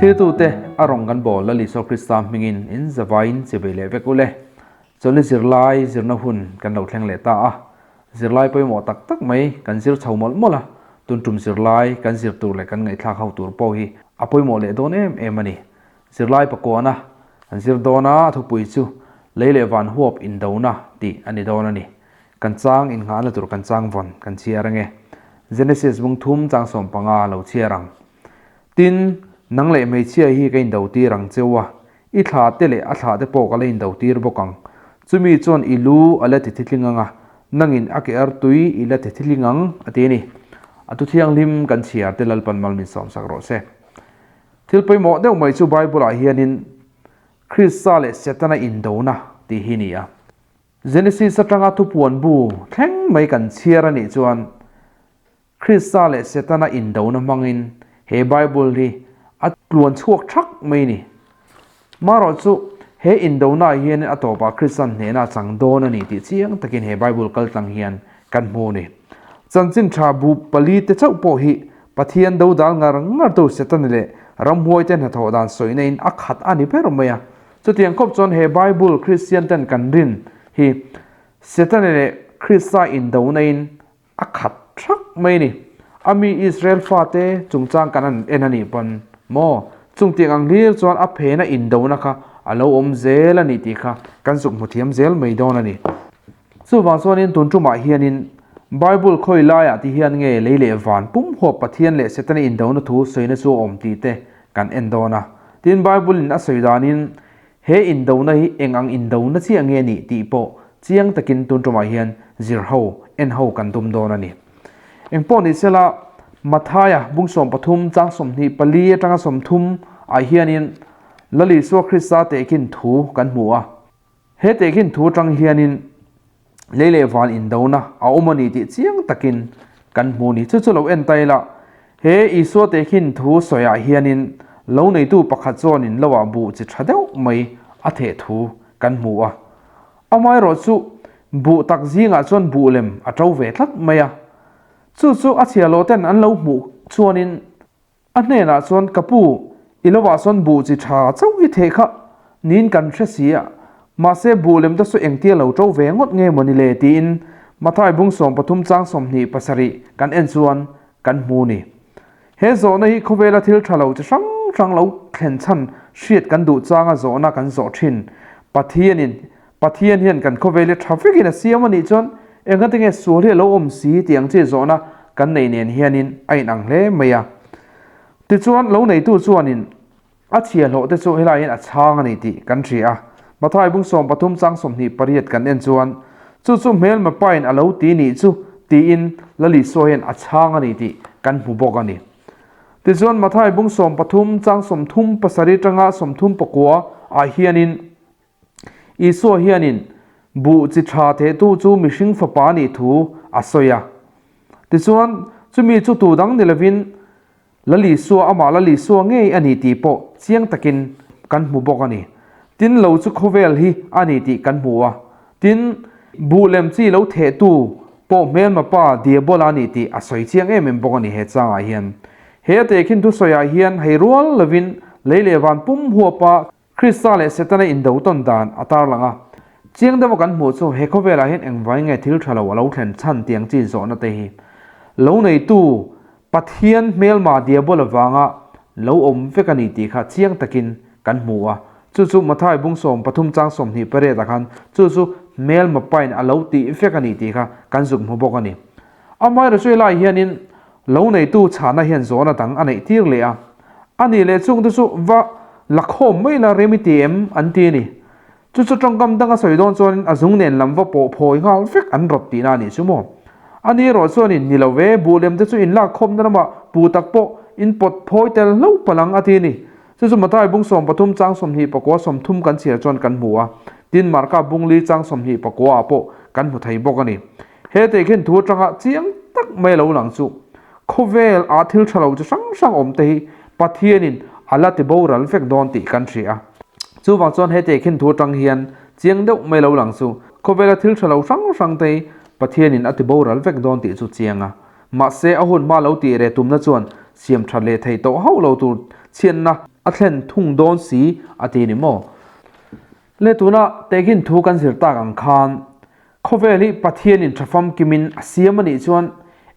Thlirtute a rawn kan bawl Lal Isua Krista hmingin in zavaiin chivei leh vek ule. Chawlhni zirlai zirna hun kan lo thleng leh ta a, zirlai pawimawh tak tak mai kan zir chho mawlh mawlh a, tun tum zirlai kan zir tur leh kan ngaihthlak ho tur pawh hi a pawimawh leh dawn em em a ni. Zirlai pakuana an zir dawn a, a thupui chu Lei leh van huap indona tih a ni dawn a ni. Kan chang innghahna tur kan chang vawn kan chhiar ange. Genesis bung thum chang 15 lo chhiar ang. Tin, nang leh hmeichhia hi ka indo tir ang cheu a, i thla te leh a thla te pawh ka la indo tir bawk ang. Chumi chuan i lu a la ti thitling ang a, nangin a ke artui i la ti thitling ang, a ti a ni. A thu thianghlim kan chhiar te Lalpan mal min sawmsak rawh se. Thil pawimawh deuh mai chu Bible-ah hianin Krista leh Setana indona tih hi ni a. Genesis atanga thupuan bu thleng mai kan chhiar a nih chuan Krista leh Setana indona hmangin he Bible hi a tluan chhuak thak mai ni. Marawh chu he indonaah hianin a tawpah Kristan hnehna a chang dawn a ni tih chiang takin he Bible kaltlang hian kan hmu a ni. Chanchin tha bu palite chauh pawh hi Pathian dodal ngar ngar tu Setana leh ramhuaite hnathawh dan sawina in a khat a ni ber mai a. Chutiang khawp chuan he Bible Kristian ten kan rin hi Setana leh Krista indona in a khat thak mai a ni. A mi Israel fate chungchang kan han en a nih pawn maw? Chungtiang ang hlir chuan a phena indona kha a lo awm zel a ni tih kha kan zuk hmu thiam zel mai dawn a ni. Chuvang chuanin tun tumah hianin Bible khawi laiah ti hian nge lei leh van pum huap Pathian leh Setana indona thu sawina chu a awm tih te kan en dawn a. Tin, Bible in a sawi danin he indona hi eng ang indona chiah nge nih tih pawh chiang takin tun tumah hian zir ho, en ho kan tum dawn a ni. Eng pawh ni sela, Mathaia bung 13 chang 24 atanga 30 ah hianin Lal Isua Krista tehkhin thu kan hmu a. He tehkhin thu atang hianin lei leh van indona a awm a ni tih chiang takin kan hmu ni. Chu chu lo en ta ila, he Isua tehkhin thu sawiah hianin lo neitu pakhat chuanin loah buh chi tha deuh mai a theh thu kan hmu a. Amaherawh chu buh tak zingah chuan buh lem a to ve tlat mai a. Chu chu a chhia lo ten an lo hmuh chuanin A hnenah chuan, Ka pu, i lovah sawn buh chi tha chauh i theh kha niin kan hre si a, mahse buh lem te chu engtia lo to ve ngawt nge maw ni le? tiin Mathai bung 13 chang 27 kan en chuan kan hmu ni. He zawhna hi khawvela thil tha lo chi hrang hrang lo thlen chhan hriat kan duh changa zawhna kan zawh thin. Pathianin Pathian hian kan khawvel hi tha vekin a siam a nih chuan engati nge sual hi a lo awm si tih ang chi zawhna kan nei nen hianin a inang hle mai a. Tichuan, lo neitu chuanin a chhiahhlawh te chu helaiin a chhang a ni tih kan hria a. Mathai bung 13 chang 28 kan en chuan, Chu chu hmelma pain a lo ti nih chu tiin Lal Isua hian a chhang a ni tih kan hmu bawk a ni. Tichuan, Mathai bung 13 chang 37 tanga 39 ah hianin, Isua hianin buh chi tha thehtu chu mihring fapa nih thu a sawi a. Tichuan, chumi chu tu dang ni lovin Lal Isua, amah Lal Isua ngei a ni tih pawh chiang takin kan hmu bawk a ni. Tin, lo chu khawvel hi a ni tih kan hmu a. Tin, buh lem chi lo thehtu pawh hmelma pa Diabola a ni tih a sawi chiang em em bawk a ni he changah hian. He a tehkhin thusawiah hian hei rual lovin lei leh van pum huapa Krista leh Setana indo tawn dan a tarlang a, chiang deuha kan hmuh chu he khawvelah hian engvai nge thil tha lo a lo thlen chhan tiang chi zawhna te hi lo neitu Pathian hmelma Diabol avanga lo awm vek a ni tih kha chiang takin kan hmu a, chu chu Mathai bung 13 chang 28 ah khan chu chu hmelma pain a lo tih vek a ni tih kha kan zuk hmu bawk a ni. Amaherawhchu helai hianin lo neitu chhahna hian zawhna dang a neih tir leh a, a nih leh chungte chu va la khawm mai la rem i ti em an ti a ni. Chu chu tawngkam danga sawi dawn chuanin a zung nen lam va pawh phawi nghal vek an rawt tihna a nih chu maw. A ni erawh chuanin ni lo ve, buh lem te chu in lak khawmna lamah pu tak pawh in pawt phawi tel hlo palh ang a ti a ni. Chu chu Mathai bung 13 chang 29 30 kan chhiar chuan kan hmu a, tin Marka bung li chang 29 ah pawh kan hmu thei bawk a ni. He tehkhin thu atanga chiang tak mai lo lang chu khawvel ah thil tha lo chi hrang hrang awm te hi Pathianin a la ti boral vek dawn tih kan hria a. Chuvang chuan he tehkhin thu atang hian chiang deuh mai lo lang chu khawvela thil tha lo hrang hrang te hi Pathianin a ti boral vek dawn tih chu chiang a. Mahse a hun hma lo tih reh tumna chuan siam that leh thei tawh hauh lo tur chhiatna a thlen thung dawn si a ti ni maw? Le tuna tehkhin thu kan zir tak ang khan khawvel hi Pathianin tha famkimin a siam a nih chuan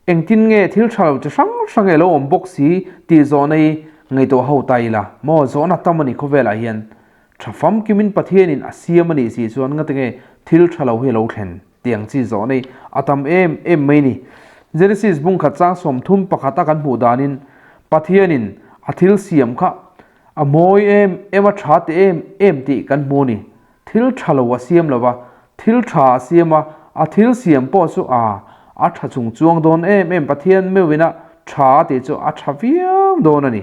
engtin nge thil tha lo chi hrang hrang e lo awm bawk si tih zawhna hi ngaihtuah ho ta ila maw? Zawhna tam a ni khawvelah hian tha famkimin Pathianin a siam a nih si chuan ngati nge thil tha lo hi a lo thlen tih ang chi zawhna hi a tam em em mai ni. Genesis bungkhat chang 31 a kan hmuh danin Pathianin a thil siam kha A mawi em em a tha ti em em tih kan hmu a ni. Thil tha lo a siam lo va, thil tha a siam a, a thil siam pawh chu a a tha chung chuang dawn em em Pathian meuhina tha a tih chu a tha viau dawn a ni.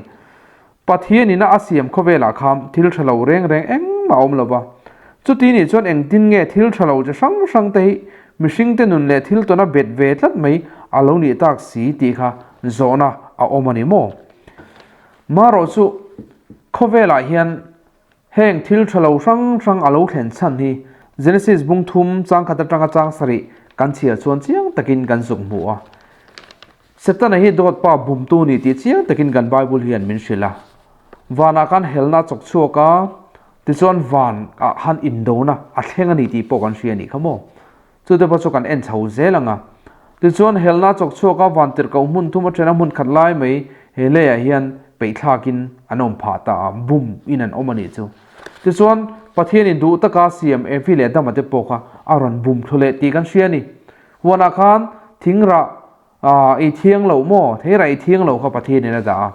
Pathianina a siam khawvelah khan thil tha lo reng reng engmah a awm lo va. Chuti nih chuan engtin nge thil tha lo chi hrang hrang te hi mihringte nun leh thil tawna bet ve tlat mai a lo nih tak si tih kha zawhna a awm a ni maw? Marawh chu khawvelah hian heng thil tha lo hrang hrang a lo thlen chhan hi Genesis bung thum chang khat atanga chang sarih kan chhiar chuan chiang takin kan zuk hmu a. Setana hi dawt pa bumtu ni tih chiang takin kan Bible hian min hrilh a. Vanah khan helna a chawk chhuak a, tichuan van ah khan indona a thleng a ni tih pawh kan hria a nih kha maw. Chute pawh chu kan en chho zel ang a. Tichuan helna chawk chhuak a van tirhkoh hmun thum athen a hmun khat lai mai he leiah hian peihthlakin an awm phah ta a, bum in an awm a nih chu. Tichuan Pathianin duh taka siam Evi leh Adama te pawh kha a rawn bum thlu leh tih kan hria a ni. Huanah khan thingrah ei thiang loh maw? Theirah ei thiang loh kha Pathianin a dah a.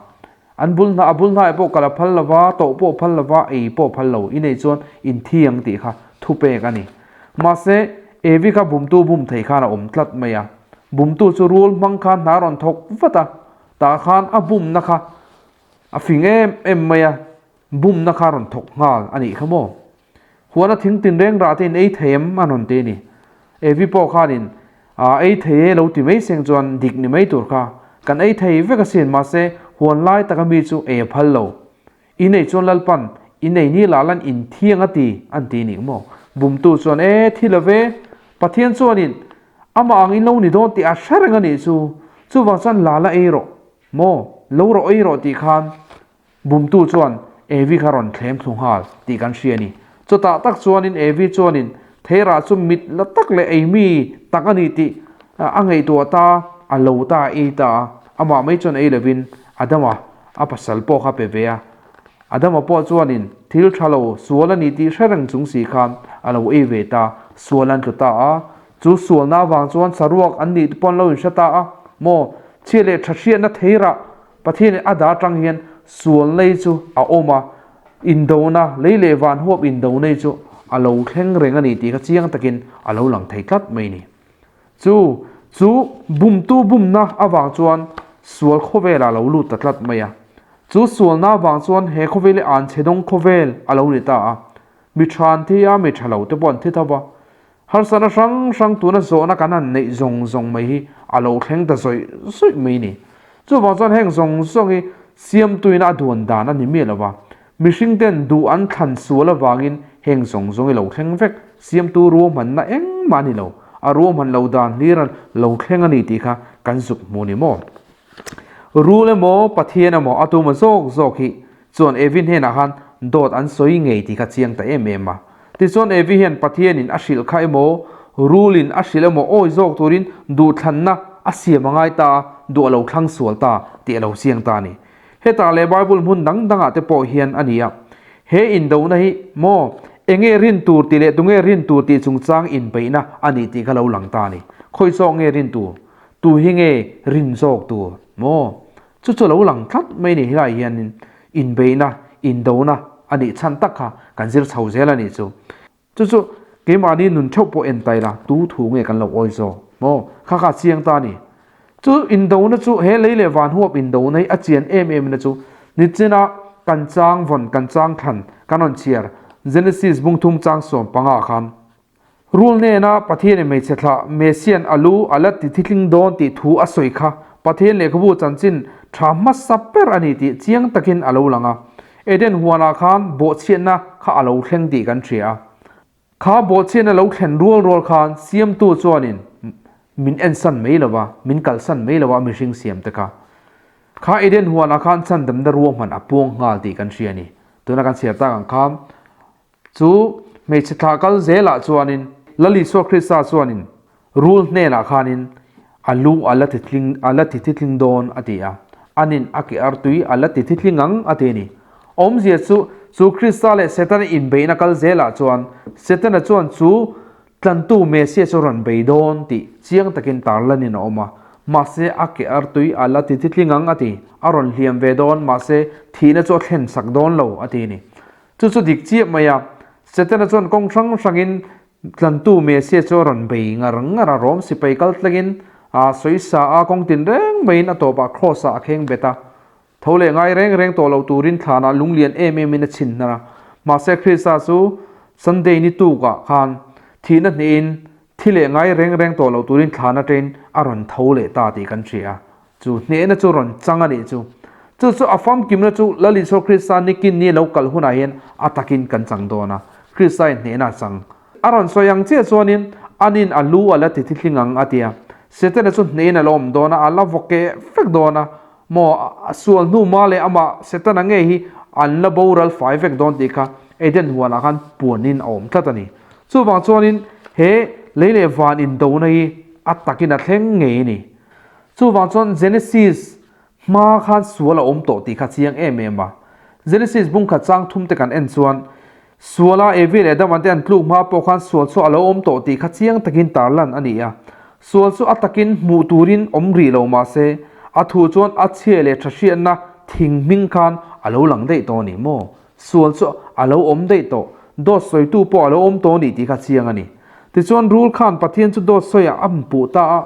An bul hna, a bul hnaih pawh kal a phal lova, tawh pawh a phal lova, ei pawh a phal lo. I neih chuan in thi ang tih kha thupek a ni. Mahse, Evi kha bumtu bum thei khan a awm tlat mai a. Bumtu chu rul hmang khan hna rawn thawk vat a, tah khan a bumna kha a fing em em mai a, bumna kha a rawn thawk nghal a nih kha maw? Huana thing tinreng rah te in ei thei em a rawn ti a ni. Evi pawh khanin Aa ei thei e lo ti mai seng chuan dik ni mai tur kha kan ei thei vek asin mahse huan lai taka mi chu ei a phal lo. In ei chuan Lalpan in ei ni lah lan in thiang a ti an ti nih maw? Bumtu chuan e thi lo ve, Pathian chuanin amah ang in lo ni dawn tih a hre reng a nih chu, chuvang chuan la la ei rawh maw, lo rawh ei rawh tih khan Bumtu chuan Evi kha rawn thlem thlu nghal tih kan hria a ni. Chutah tak chuanin Evi chuanin theirah chu mit la tak leh eimi tak a ni tih a ngaihtuah ta, a lo ta, a ei ta a. Amah mai chuan ei lovin Adama a pasal pawh kha pe ve a. Adama pawh chuanin thil tha lo sual a ni tih hre reng chung si khan a lo ei ve ta, sual an tlu ta a. Chu sualna avang chuan saruak an nih te pawh an lo inhre ta a. Maw, chhia leh tha hriatna theirah Pathianin a dah atang hian sual nei chu a awm a, indona, lei leh van huap indo nei chu a lo thleng reng a ni tih kha chiang takin a lo lang thei tlat mai a ni. Chu chu bumtu bumna avang chuan sual khawvelah a lo lut ta tlat mai a. Chu sualna avang chuan he khawvel hi anchhe dawng khawvel a lo ni ta a. Mi tha an thi a, mi tha lo te pawh an thi tho va. Harsatna hrang hrang tuna zawhna kan han neih zawng zawng mai hi a lo thleng ta zawih zawih mai ni. Chuvang chuan heng zawng zawng hi siamtuina a duan dan a ni miah lo va, mihring ten duh an thlan sual avangin heng zawng zawng hi lo thleng vek, siamtu ruahmanna engmah a ni lo, a ruahman lo dan hlir a lo thleng a ni tih kha kan zuk hmu ni maw? Rul emaw Pathian emaw a tuma zawk zawk hi Chuan Evi hnenah khan dawt an sawi ngei tih kha chiang ta em em a. Tichuan Evi hian Pathianin a hrilh kha emaw, rulin a hrilh emaw awi zawk turin duhthlanna a siam a ngai ta a, duh a lo thlang sual ta tih a lo chiang ta a ni. Hetah leh Bible hmun dang dangah te pawh hian a ni a. He indona hi maw enge rin tur tih leh tunge rin tur tih chungchang inbeihna a nih tih kha lo lang ta a ni. Khawi zawk nge rin tur? Tu hi nge rin zawk tur? Maw? Chu chu lo lang tlat mai ni helai hianin inbeihna, indona a nih chhan tak kha kan zir chho zel a nih chu. Chu chu keimahni nun theuh pawh en ta ila tu thu nge kan lo awi zawk maw? Kha kha chiang ta a ni. Chu indona chu he lei leh van huap indona hi a chian em em na chu nichina kan chang vawn, kan chang thlan, kan rawn chhiar Genesis bungthum chang 15 khan Rul hnena Pathianin hmeichhe thlah Messian a lu a la ti thitling dawn tih thu a sawi kha Pathian lehkhabu chanchin tha hmasa ber a ni tih chiang takin a lo lang a. Eden huanah khan bawhchhiatna kha a lo thleng tih kan hria a. Kha bawhchhiatna lo thlen rual rual khan Siamtu chuanin min ensan mai lo va, min kalsan mai lo va mihring siamte kha. Kha Eden huanah khan chhandamna ruahman a puang nghal tih kan hria a ni. Tuna kan chhiar tak ang khan chu hmeichhe thlah kal zelah chuanin Lal Isua Krista chuanin rul hnenah khanin a lu a la titling a la tithitling dawn a ti a, anin a ke artui a la tithitling ang a ti a ni. Awmzia chu chu Krista leh Setana inbeihna kal zelah chuan Setana chuan chu Tlantu Messiah chu rawn bei dawn tih chiang takin tarlanin a awm a, mahse a ke artui a la ti titling ang a ti, a rawn hliam ve dawn, mahse thihna chu a thlen sak dawn lo a ti a ni. Chu chu dik chiah mai a, Setana chuan kawng hrang hrangin Tlantu Messiah chu a rawn bei ngar ngar a, Rom sipai kal tlangin a sawisa a, kawng tin reng maiin a tawpah Kraws-ah a kheng bet a, Tho leh ngai reng reng tawh lo turin thlanah lunglian em emin a chhin hnar a. Mahse Krista chu Sunday ni tukah khan thihna hnehin thi leh ngai reng reng tawh lo turin thlan atangin a rawn tho leh ta tih kan hria a. Chu hnehna chu rawn chang a nih chu. Chu chu a famkimna chu Lal Isua Krista nikin ni lo kal hunah hian a takin kan chang dawn a. Krista in hnehna a chang. A rawn sawi ang chiah chuanin anin a lu a la ti thitling ang a ti a. Setana chu hnehin a la awm dawn a, a la vaw keh vek dawn a. Maw, a sual hnu ma leh amah Setana ngei hi an la boral fai vek dawn tih kha Eden huanah khan puanin a awm tlat a ni. Chuvang chuanin he lei leh van indona hi a takin a thleng ngei a ni. Chuvang chuan Genesis hma khan sual a awm tawh tih kha chiang em em a. Genesis bungkhat chang thum te kan en chuan Suala Evi leh Adama te an tluk hma pawh khan sual chu a lo awm tawh tih kha chiang takin tarlan a ni a. Sual chu a takin hmuh turin awm rih lo mah se, a thu chuan a chhia leh tha hriatna thing hming khan a lo lang daih tawh a ni maw? Sual chu a lo awm daih tawh, dawt sawitu pawh a lo awm tawh a ni tih kha chiang a ni. Tichuan rul khan Pathian chu dawt sawiah a hmpuh ta a,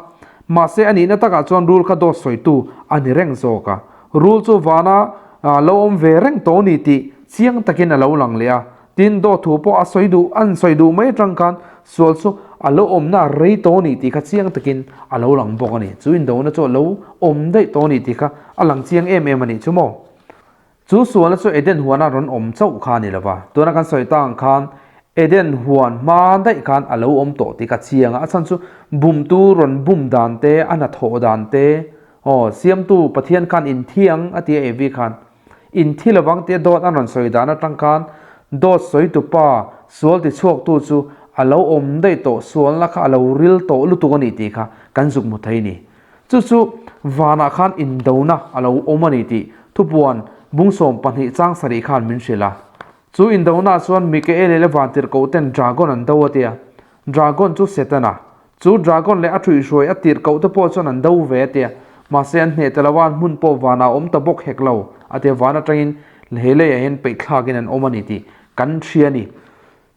mahse a nihna takah chuan rul kha dawt sawitu a ni reng zawk a. Rul chu vana lo awm ve reng tawh a ni tih chiang takin a lo lang leh a, tin dawt thu pawh a sawi duh an sawi duh mai atang khan sual chu a lo awmna a rei tawh a ni tih kha chiang takin a lo lang bawk a ni. Chu indona chu a lo awm daih tawh a ni tih kha a lang chiang em em a nih chu maw? Chu sualna chu Eden huana rawn awm chauh kha a ni lo va, tuna kan sawi ta ang khan Eden huan hma daih khan a lo awm tawh tih kha chiang a, a chhan chu bumtu rawn bum dan te, a hnathawh dan te, aw, siamtu Pathian khan inthiang a ti a Evi khan. Inthi lovang tia dawt an rawn sawi dan atang khan dawt sawitu pa sual tichhuaktu chu a lo awm daih tawh, sualna kha a lo ril tawh lutuk a nih tih kha kan zuk hmu thei a ni. Chu chu vanah khan indona a lo awm a ni tih thupuan bungsawm pahnih chang sarih khan min hrilh a. Chu indona chuan Mikael leh Vantirhkoh ten dragon an do a tia. Dragon chu Setana. Chu dragon leh a ṭhuihhruai a tirhkoh te pawh chuan an do ve a tia. Mahse an hneh ta lo a, an hmun pawh vanah a awm ta bawk hek lo a tia. Van aṭangin he leiah hian peihthlakin an awm a ni tih kan hria a ni.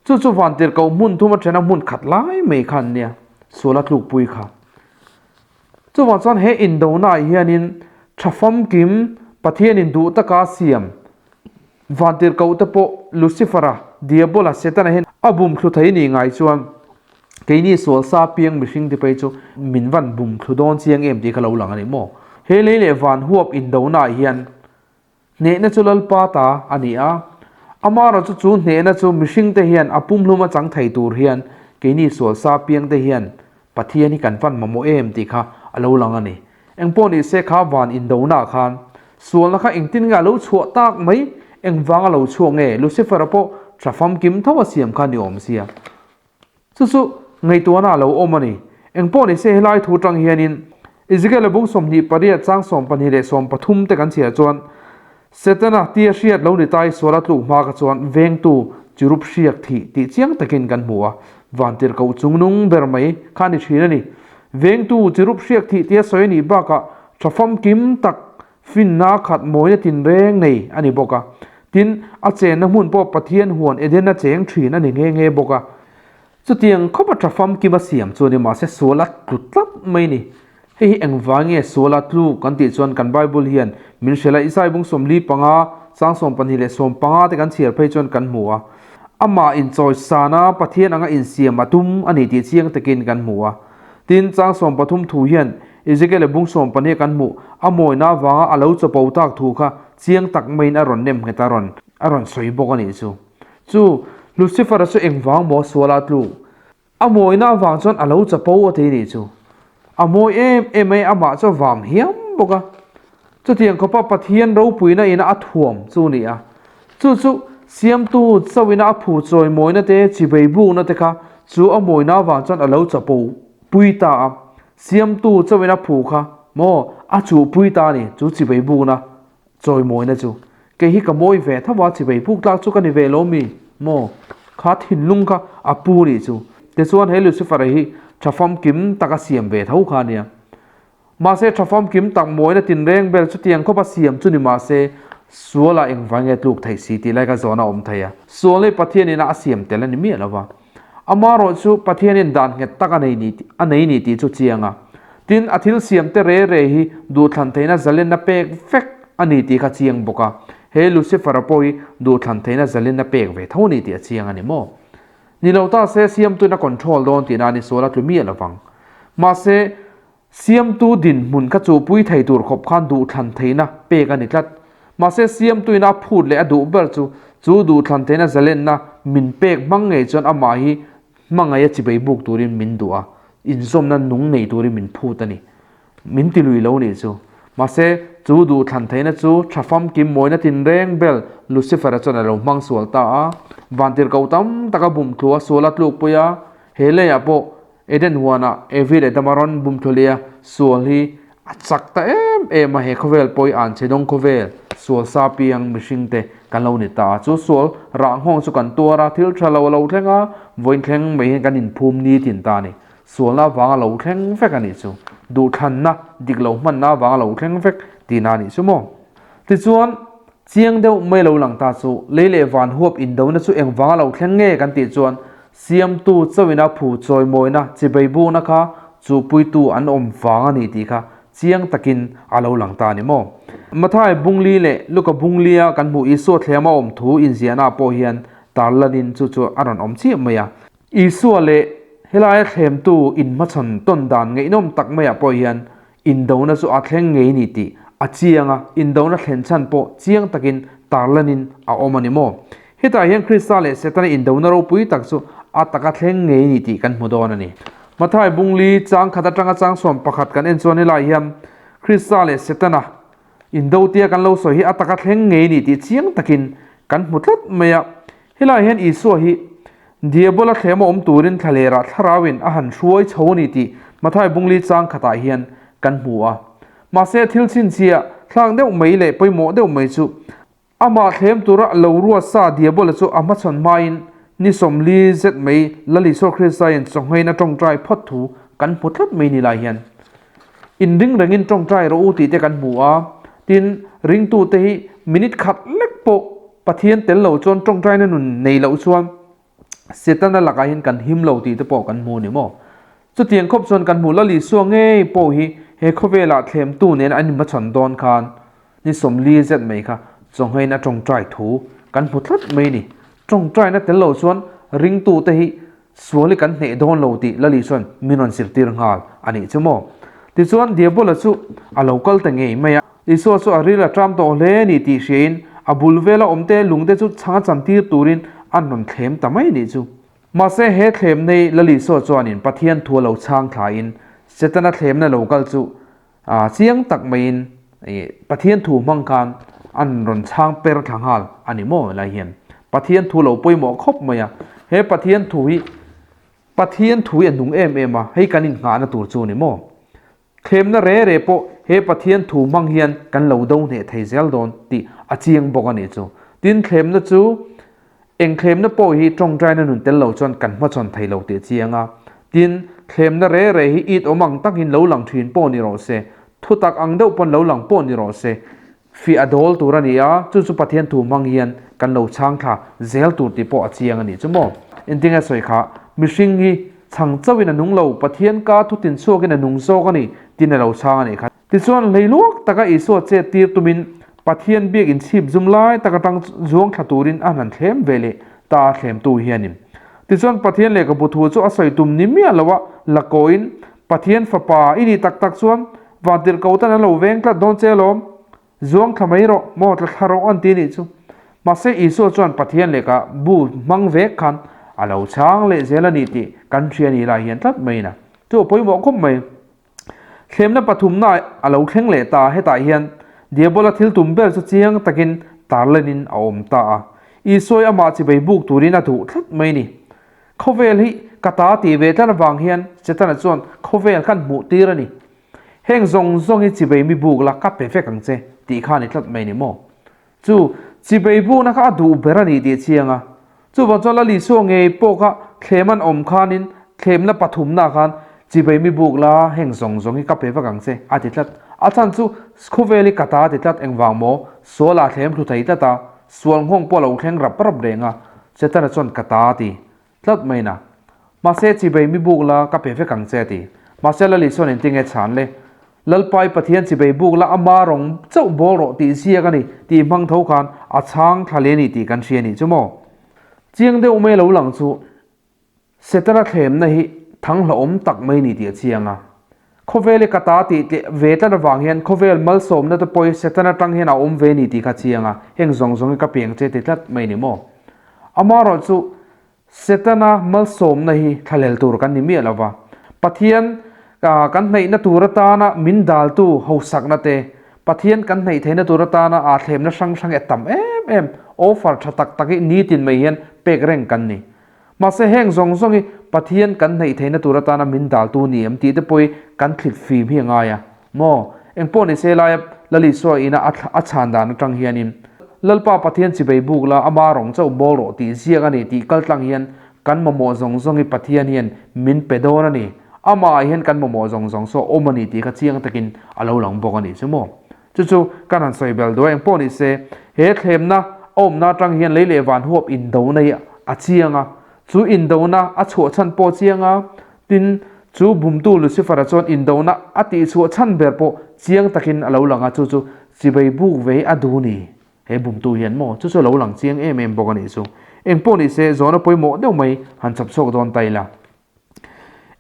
Chu chu Vantirhkoh hmun thum aṭhena hmun khat lai mai kha an nia, suala tlukpui kha. Chuvang chuan he indonaah hianin tha famkim Pathianin duh taka siam Vantirhkoh te pawh Lucifer-a, Diabola, Setana hian a bum thlu thei nih ngai chuan keini sual sa piang mihring te phei chu min van bum thlu dawn chiang em tih kha lo lang a ni maw? He lei leh van huap indonaah hian Hnehna chu Lalpa ta a ni a, amaherawhchu chu hnehna chu mihringte hian a pumhlum a chang thei tur hian keini sual sa piangte hian Pathian hi kan van mamawh em tih kha a lo lang a ni. Engpawh ni se kha van indonaah khan sualna kha engtin nge a lo chhuah tak mai, engvanga lo chhuak nge Lucifer-a pawh tha famkim tho a siam kha ni awm sia. Chu chu ngaihtuahna a lo awm a ni. Engpawh ni se helai thu atang hianin Ezekiel-a bung 28 chang 12 leh 13 te kan chhiar chuan Setana tia hriat lo ni tai suala tluk hma kha chuan vengtu chirup hriak thih tih chiang takin kan hmu a, vantirhkoh chungnung ber mai kha a ni thin a ni. Vengtu chirup hriak thih tia sawi a nih bakah tha famkim tak Finna khat mawina tinreng nei a ni bawk a. Tin, a chenna hmun pawh Pathian huan Eden a cheng thin a ni nghe nghe bawk a. Chutiang khawp a tha famkim a siam chu a ni, mahse sual a tlu tlat mai a ni. Hei hi engvai nge sual a tlu kan tih chuan kan Bible hian min hrilh a, Isai bung 45, chang 12 leh 15 te kan chhiar phei chuan kan hmu a. Amah inchawisana Pathian anga insiam a tum a ni tih chiang takin kan hmu a. Tin, chang 13 thu hian Ezekiel-a bung 12 kan hmuh a mawina avanga a lo chapo tak thu kha chiang tak maiin a rawn nem nghet a rawn a rawn sawi bawk a nih chu. Chu Lucifer-a chu engvang maw suala tluk? A mawina avang chuan a lo chapo a ti nih chu. A mawi em em mai amah chu a vam hiam bawk a. Chutiang khawpa Pathian ropuina ina a thuam chu ni a. Chu chu Siamtu chauhina a phu chawimawina te, chibei bukna te kha chu a mawina avang chuan a lo chapo pui ta a. Siamtu chauhina phu kha maw a chuhpui ta a ni, chu chibei bukna chawimawina chu. Kei hi ka mawi ve tho a, chibei buk tlak chu ka ni ve lo mi maw? Kha thinlung kha a pu nih chu. Tichuan he Lucifer-a hi tha famkim taka siam ve tho kha a nia. Mahse, tha famkim tak mawina tinreng ber chutiang khawpa siam chu ni mahse, sualah engvai nge tluk theih si tih lai kha zawhna a awm thei a. Sual hi Pathianin a siam tel a ni miah lo va. Amaherawh chu Pathianin dan nghet tak a nei ni a nei ni tih chu chiang a. Tin, a thil siam te re re hi duhthlan theihna zalenna pek vek a ni tih kha chiang bawk a. He Lucifer-a pawh hi duhthlan theihna zalenna pek ve tho a ni tih a chiang a ni maw? Ni lo ta se siamtuin a control dawn tihna a ni sual a tlu miah lo vang. Mahse, siamtu dinhmun kha chuhpui thei tur khawp khan duhthlan theihna pek a ni tlat. Mahse, siamtuin a phut leh a duh ber chu, chu duhthlan theihna zalenna min pek hmang ngei chuan amah hi hmangaih a chibei buk turin min duh a, inzawmna nung nei turin min phut a ni. Min ti lui lo nih chu. Mahse, chu duhthlan theihna chu tha famkim mawina tinreng bel Lucifer-a chuan a lo hmang sual ta a. Vantirhkoh tam taka bumthlu a sual a tlukpui a, he leiah pawh Eden huanah Evi leh Adama rawn bumthlu leh a, sual hi a chak ta em em a, he khawvel pawh hi an chhe dawng khawvel, sual sa piang mihringte kan lo ni ta a. Chu sual rah nghawng chu kan tuar a, thil tha lo a lo thleng a, vawiin thleng mai hian kan inphum nitin ta a ni. Sualna avanga lo thleng vek a nih chu. Duhthlanna, dik lo hmanna avanga lo thleng vek tihna a nih chu maw? Tichuan, chiang deuh mai lo lang ta chu, lei leh van huap indona chu engvanga lo thleng nge kan tih chuan, Siamtu chauhina phu chawimawina chibei bukna kha chuhpuitu an awm vang a ni tih kha chiang takin a lo lang ta a ni maw? Mathai Bungli leh Luka Bunglia kan hmuh Isua thlema awm thu inziahnaah pawh hian tarlanin chu chu a rawn awm chiah mai a. Isua leh helaia thlemtu inhmachhawn tawn dan ngaihnawm tak maiah pawh hian indona chu a thleng ngei ni tih a chiang a, indona thlen chhan pawh chiang takin tarlanin a awm a ni maw? Hetah hian Krista leh Setana indona ropui tak chu a taka thleng ngei ni tih kan hmu dawn a ni. Mathai Bungli chang khat atanga chang 11 kan en chuan helai hian Krista leh Setana indo tia kan lo sawi hi a taka thleng ngei ni tih chiang takin kan hmu tlat mai a. Helai hian Isua hi Diabola thlem a awm turin thlalerah thlarauin a han hruai chho a ni tih Mathai Bungli chang khatah hian kan hmu a. Mahse thil chhinchhiah thlak deuh mai leh pawimawh deuh mai chu amah thlem tura lo ruat sa Diabola chu a hmachhawn hmain ni 40 zet mai Lal Isua Kristain chawnghein a tawngtai phawt thu kan hmu tlat mai ni lai hian inring rengin tawngtai rawh u tih te kan hmu a. Tin, ringtute hi minute khat lek pawh Pathian tel lo chuan tawngtaina nun nei loh chuan Setana lakah hian kan him lo tih te pawh kan hmu a ni maw? Chutiang khawp chuan kan hmuh Lal Isua ngei pawh hi he khawvelah thlemtu nen an inhmachhawn dawn khan ni 40 zet mai kha chawnghein a tawngtai thu kan hmu tlat mai a ni. Tawngtaina tel lo chuan ringtute hi Sual hi kan hneh dawn lo tih Lali chuan min rawn zirtir nghal a nih chu maw? Tichuan Diabola chu a lo kal ta ngei mai a. Isua chu a ril a ṭam tawh hle a ni tih hriain a bul vela awmte lungte chu chhang a chantir turin an rawn thlem ta mai a nih chu. Mahse he thlem nei Lali Isua chuanin Pathian thu a lo chhang thlain Setana thlemna lo kal chu chiang tak maiin Pathian thu hmang khan an rawn chhang per thla nghal a ni maw helai hian Pathian thu lo pawimawh khawp mai a, he Pathian thu hi Pathian thu hi a nung em em a, hei kan innghahna tur chu a ni maw? Thlemna re re pawh he Pathian thu hmang hian kan lo do hneh thei zel dawn tih a chiang bawk a nih chu. Tin, thlemna chu Eng thlemna pawh hi tawngtaina nun tel lo chuan kan hmachhawn thei lo tih a chiang a. Tin, thlemna re re hi it awm ang takin lo lang thin pawh ni rawh se, thutak ang deuh pawn lo lang pawh ni rawh se, fiah a dawl tur a ni a, chu chu Pathian thu hmang hian kan lo chhang thla zel tur tih pawh a chiang a nih chu maw. Engtinge sawi kha, mihring hi chhang chauhin a nung lo, Pathian ka thutin chhuakin a nung zawk a ni, tin a lo chhang a nih kha. Tichuan, hleiluak taka Isua chet tir tumin Pathian biak inchhip zum lai tak atang zuang thla turin a han thlem ve leh ta a thlemtu hianin. Tichuan, Pathian lehkhabu thu chu a sawi tum ni miah loa la kawiin, Pathian fapa i nih tak tak chuan vantirhkoh tan an lo veng tlat dawn che alawm, zuang thla mai rawh, maw tla thla rawh an ti nih chu. Mahse, Isua chuan Pathian lehkhabu hmang vek khan a lo chhang leh zel a ni tih kan hria ni lai hian tlat maiin a chu a pawimawh khawp mai. Thlemna pathumna a lo thleng leh ta, hetah hian Diabola thil tum ber chu chiang takin tarlenin a awm ta a. Isua hi amah chibei buk turin a duh tlat mai ni. Khawvel hi ka ta tih ve tlat avang hian Setana chuan khawvel khan hmuh tir a ni. Heng zawng zawng hi chibei mi buk la ka pe vek ang che tih kha a ni tlat mai ni maw? Chu chibei bukna kha a duh ber a ni tih a chiang a. Chuvang chuan Lal Isua ngei pawh kha thlem an awm khanin thlemna pathumna khan chibei mi buk la heng zawng zawng hi ka pe vek ang che a ti tlat. A chhan chu khawvel hi ka ta a ti tlat engvang maw? Sual ah thlem thlu thei tlat a, sual nghawng pawh a lo thleng rap rap reng a, Setana chuan ka ta a ti tlat mai na. Mahse chibei mi buk la ka pe vek ang che a ti. Mahse Lal Isuan engtinge chhan le? Lalpai Pathian chibei buk la ama rawng chauh bawl rawh tih ziak a ni tih hmang tho khan a chhang thla le ni tih kan hria nih chu maw? Chiang deuh mai lo lang chu Setana thlemna hi thang hlauhawm tak mai ni tih a chiang a. Khawvel i ka ta tih tleh ve tlat avang hian khawvel malsawmna te pawh hi Setana tang hian a awm ve ni tih kha chiang a, heng zawng zawng hi ka piang che ti tlat mai ni maw? Amaherawh chu Setana malsawmna hi thlahlel tur kan ni miah lo va, Pathian kan hnaihna tur atana min daltu hausakna te, Pathian kan hnaih theihna tur atana aa thlemna hrang hrang e tam em em offer tha tak tak hi nitin mai hian pek reng kan ni. Mahse heng zawng zawng hi Pathian kan hnaih theihna tur atana min daltu ni em tih te pawh hi kan thlit fim hi a ngai a maw? Engpawh ni se laia Lal Isua ina a chhan dan atang hianin Lalpa Pathian chibei buk la ama rawng chauh bawl rawh tih ziak a ni tih kal tlang hian kan mamawh zawng zawng hi Pathian hian min pe dawn a ni. Amah ah hian kan mamawh zawng zawng saw awm a ni tih kha chiang takin a lo lang bawk a ni chu maw? Chu chu kan han sawi bel duai engpawh ni se he thlemna a awmna atang hian lei leh van huap indona hi a chiang a, chu indona a chhuah chhan pawh a chiang a, tin chu bumtu Lucifer-a chuan indona a tihchhuah chhan ber pawh chiang takin a lo lang a, chu chu chibei buk ve hi a duh ni he bumtu hian maw chu chu a lo lang chiang em em bawk a nih chu. Engpawh ni se zawhna pawimawh deuh mai han chhawp chhuak dawn ta ila.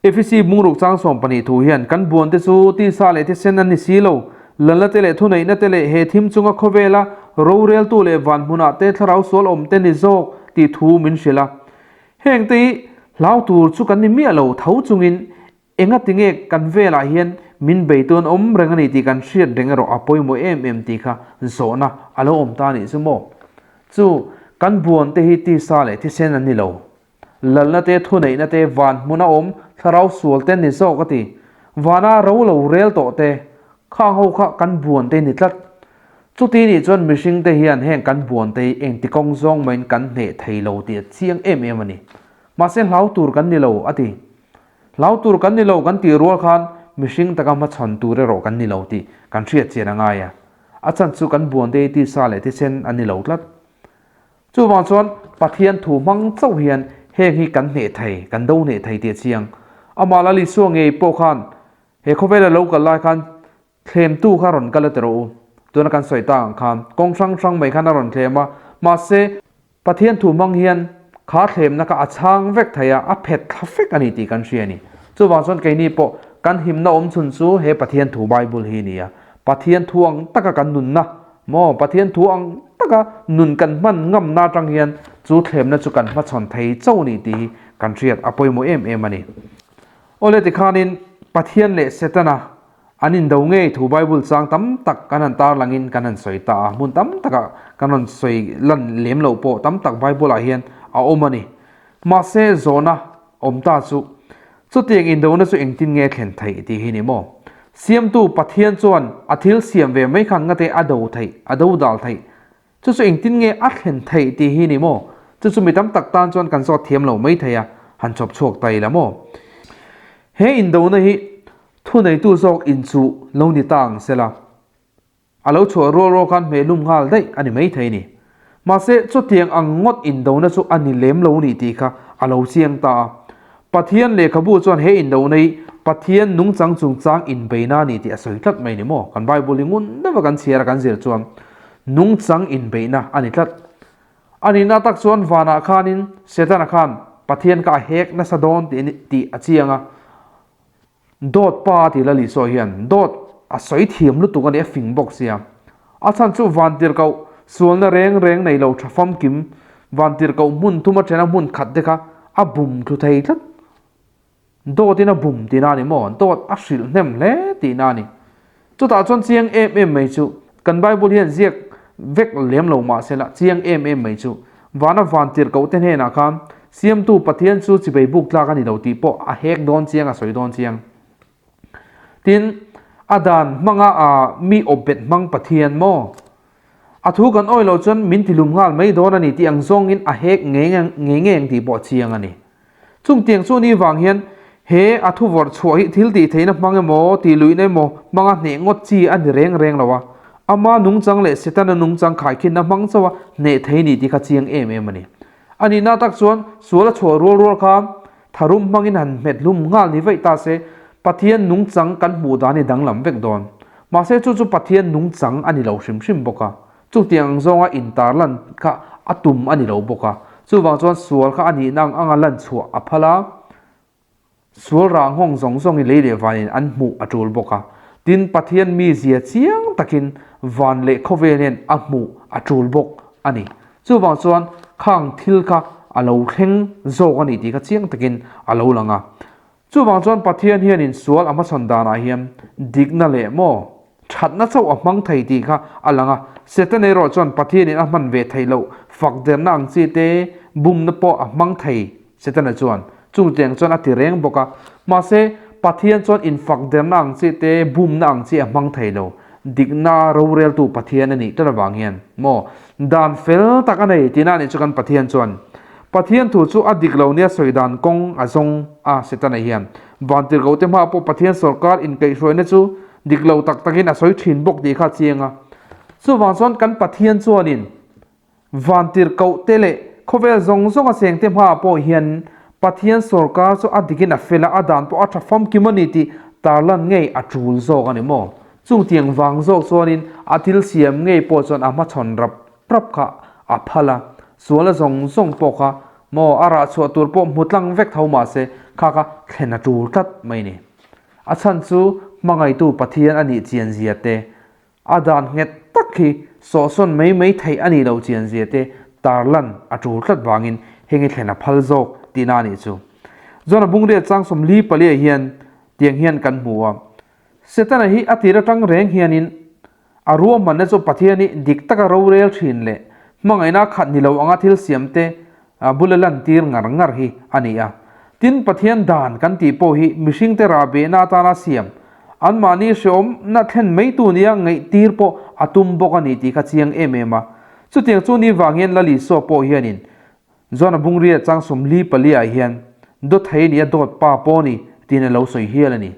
Efesi bungruk chang 12 thu hian kan buan te chu tisa leh thisen an ni si lo, lalna te leh thuneihna te leh he thim chunga khawvela roreltu leh van hmunah te thlarau sual awm te ni zawk tih thu min hrilh a. Heng te hi hlau tur chu kan ni miah lo tho chungin engati nge kan velah hian min beitu an awm reng a ni tih kan hriat reng erawh a pawimawh em em tih kha zawhna a lo awm ta a nih chu maw? Chu kan buan te hi tisa leh thisen an ni lo. Lalna te, thuneihna te, van hmuna awm thlarau sual te ni zawk a ti. Vana ro lo rel tawh te, khang ho kha kan buan te ni tlat. Chuti nih chuan mihring te hian heng kan buan te hi engti kawng zawng maiin kan hneh thei lo tih a chiang em em a ni. Mahse hlau tur kan ni lo a ti. Hlau tur kan ni lo kan tih rual khan mihring taka hmachhawn tur erawh kan ni lo tih kan hriat chian a ngai a. A chhan chu kan buan te hi tisa leh thisen an ni lo tlat. Chuvang chuan Pathian thu hmang chauh hian heng hi kan hneh thei, kan do hneh thei tih a chiang. Amah Lal Isua ngei pawh khan he khawvela lo kal lai khan thlemtu kha rawn kal a ti rawh u. Tuna kan sawi tak ang khan kawng hrang hrang mai khan a rawn thlem a, mahse Pathian thu hmang hian kha thlemna kha a chhang vek thei a, a phet thla vek a ni tih kan hria a ni. Chuvang chuan keini pawh kan himna awm chhun chu he Pathian thu Bible hi a ni a. Pathian thu ang taka kan nunna Maw Pathian thu ang taka nun kan hman ngamna atang hian chu thlemna chu kan hmachhawn thei chauh ni tih hi kan hriat a pawimawh em em a ni. Awle tikhanin Pathian leh Setana an indo ngei thu Bible chang tam tak kan han tarlangin kan han sawi ta a, hmun tam takah kan rawn sawi lan lem loh pawh tam tak Bible ah hian a awm a ni. Mahse zawhna awm ta chu Chutiang indona chu engtin nge thlen theih tih hi ni maw? Siamtu Pathian chuan a thil siam ve mai khan ngate a do theih, a do dal theih. Chu chu engtin nge a thlen theih tih hi ni maw? Chu chu mi tam tak tan chuan kan zawt thiam lo mai thei a, han chawp chhuak ta ila maw? He indona hi thuneitu zawk inchuh lo ni ta ang sela. A lo chhuah rual rual khan hmeh lum nghal daih a ni maithei ni. Mahse, chutiang ang ngawt indona chu a ni lem lo ni tih kha a lo chiang ta a. Pathian lehkhabu chuan he indona hi Pathian nungchang chungchang inbeihna a ni tih a sawi tlat mai ni maw? Kan Bible hi ngun deuha kan chhiar a kan zir chuan nungchang inbeihna a ni tlat. A nihna tak chuan vanah khanin Setana khan Pathian kha a hek nasa dawn tih a chiang a. Dawt pa tih Lal Isua hian dawt a sawi thiam lutuk a ni, a fing bawk sia. A chhan chu vantirhkoh sualna reng reng nei lo tha famkim, vantirhkoh hmun thum a thena hmun khat te kha a bum thlu thei tlat. Dawtin a bum tihna a ni maw? Dawt a hrilh hnem hle tihna a ni. Chutah chuan chiang em em mai chu. Kan Bible hian ziak vek lem lo mah sela chiang em em mai chu vana van tirhkoh te hnenah khan Siamtu Pathian chu chibei buk tlak a ni lo tih pawh a hek dawn chiang a sawi dawn chiang. Tin, a dan hmanga a mi awpbet hmang Pathian maw? A thu kan awih loh chuan min tilum nghal mai dawn a ni tih ang zawngin a hek ngei ngei ngei ang tih pawh a chiang a ni. Chung tiang chu ni vang hian he a thu vawrh chhuah hi thil tih theihna hmang emaw tih luihna emaw hmanga hneh ngawt chi a ni reng reng lo a, ama nungchang leh Setana nungchang khaikhinna hmang chauha hneh thei ni tih kha chiang em em a ni. A nihna tak chuan sual a chhuah rual rual kha tharum hmangin han hmet hlum nghal ni vaih ta se, Pathian nungchang kan hmuh dan hi danglam vek dawn. Mahse chu chu Pathian nungchang a ni lo hrim hrim bawk a. Chutiang ang zawnga intarlan kha a tum a ni lo bawk a. Chuvang chuan sual kha a nihna ang anga lan chhuah a phal a. Sual rah nghawng zawng zawngin lei leh vanin an hmuh a tul bawk a. Tin, Pathian mizia chiang takin van leh khawvel hian a hmuh a tul bawk a ni. Chuvang chuan khang thil kha a lo thleng zawk a ni tih kha chiang takin a lo lang a. Chuvang chuan Pathian hianin sual a hmachhawn danah hian dikna leh maw thatna chauh a hmang thei tih kha a lang a. Setana erawh chuan Pathianin a hman ve theih loh fak derna ang chi te bumna pawh a hmang thei Setana chuan chutiang chuan a ti reng bawk a. Mahse, Pathian chuan infak derna ang chi te bumna ang chi a hmang thei lo. Dikna roreltu Pathian a nih tlat avang hian maw dan fel tak a nei tihna a nih chu kan Pathian chuan Pathian thu chu a dik lo nia sawi dan kawng a zawng a Setana hian vantirhkohte hmaah pawh Pathian sawrkar inkaihhruaina chu dik lo tak takin a sawi thin bawk tih kha a chiang a. Chuvang chuan kan Pathian chuanin vantirhkohte leh khawvel zawng zawnga chengte hmaah pawh hian Pathian sawrkar chu a dikin a fel a, a dan pawh a tha famkim a ni tih tarlan ngei a tul zawk a ni maw? Chungtiang vang zawk chuanin a thil siam ngei pawh chuan a hmachhawn rap rap kha a phal a, sualna zawng zawng pawh kha maw a rah chhuah tur pawh hmu tlang vek tho mah se kha kha thlen a tul tlat mai ni. A chhan chu hmangaihtu Pathian a nih chian zia te, a dan nghet tak hi sawhsawn mai mai theih a nih loh chian zia te tarlan a tul tlat vangin heng hi thlen a phal zawk tihna a nih chu. John-a bungriat chang 44 ah hian tiang hian kan hmu a, Setana hi a tir atang reng hianin A ruahmanna chu Pathian i dik taka rorel thin leh hmangaihna khat ni lo anga thil siamte bula lantir ngar ngar hi a ni a. Tin, Pathian dan kan tih pawh hi mihringte rahbehna atana siam, anmahni hreawmna thlen maitu nia ngaihtir pawh a tum bawk a ni tih kha chiang em em a. Chutiang chu ni vang hian Lal Isua pawh hianin John-a bungria chang 44 ah hian dawt thei a ni a, dawt pa pawh a ni tiin a lo sawi hial a ni.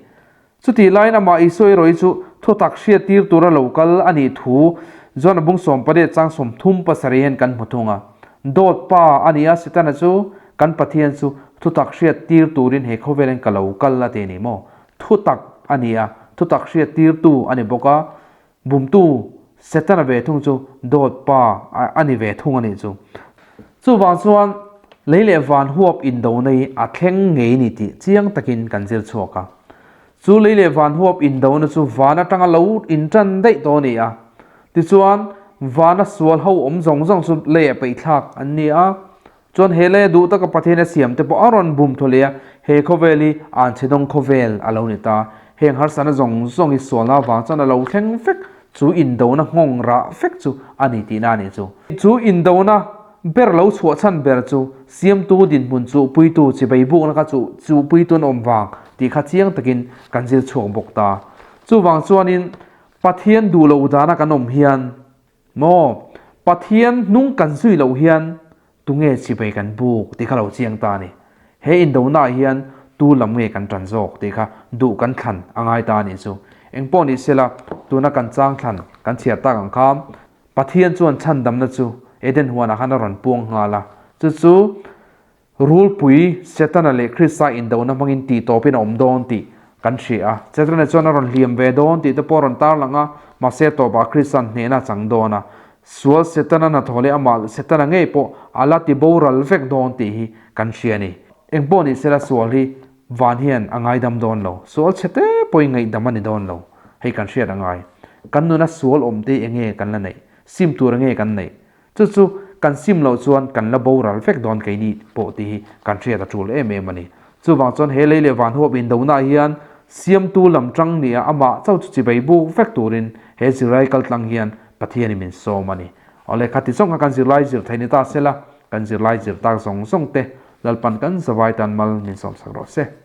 Chutih laiin amah Isua erawh hi chu thutak hriattir tura lo kal a nih thu John-a bung 18 chang 37 hian kan hmu thung a. Dawt pa a ni a, Setana chu kan Pathian chu thutak hriattir turin he khawvelin ka lo kal a ti a ni maw? Thutak a ni a, thutak hriattirtu a ni bawk a, bumtu Setana ve thung chu dawt pa a ni ve thung a nih chu. Chuvang chuan lei leh van huap indona hi a thleng ngei ni tih chiang takin kan zir chhuak a. Chu lei leh van huap indona chu van atanga lo intan daih tawh a ni a. Tichuan, vana sual ho awm zawng zawng chu leiah peihthlak an ni a. Chuan he leia duh taka Pathian a siam te pawh a rawn bum thaw leh a, he khawvel hi anchhedawng khawvel a lo ni ta. Heng harsatna zawng zawng hi sualna avang chuan a lo thleng vek, chu indona nghawng rah vek chu a ni tihna a nih chu. Chu indona ber lo chhuah chhan ber chu siamtu dinhmun chuhpuitu chibai bukna kha chu chuhpuitu an awm vang tih kha chiang takin kan zir chhuak bawk ta. Chuvang chuanin Pathian duh loh dana kan awm hian Maw? Pathian hnung kan zui loh hian tunge chibai kan buk tih kha lo chiang ta a ni. He indonaah hian tu lam nge kan tan zawk tih kha duh kan thlan a ngai ta a nih chu. Engpawh ni sela, tuna kan chang thlan kan chhiar tak ang kha Pathian chuan chhandamna chu Eden huanah khan a rawn puang nghal a. Chu chu Rulpui, Setana leh Krista indona hmangin tih tawpin a awm dawn tih kan hria a. Setana chuan a rawn hliam ve dawn tih te pawh a rawn tarlang a, mahse tawpah Krista'n hnehna a chang dawn a. Sual Setana hnathawh leh amah Setana ngei pawh a la ti boral vek dawn tih hi kan hria a ni. Engpawh ni sela sual hi van hian a ngaidam dawn lo. Sual chhe te pawhin ngaihdam a ni dawn lo. Hei kan hriat a ngai. Kan nuna sual awm te hi enge kan la neih? Sim tur enge kan neih? Chu chu kan sim loh chuan kan la boral vek dawn keini pawh tih hi kan hriat a tul em em a ni. Chuvang chuan he lei leh van huap indonah hian Siamtu lam tang nia amah chauh chu chibai buk vek turin he zirlai kaltlang hian Pathianin min sawm a ni. Awle khati zawng kha kan zirlai zir thei ni ta sela, kan zirlai zir tak zawng zawng te Lalpan kan zavai tan mal min sawmsak rawh se.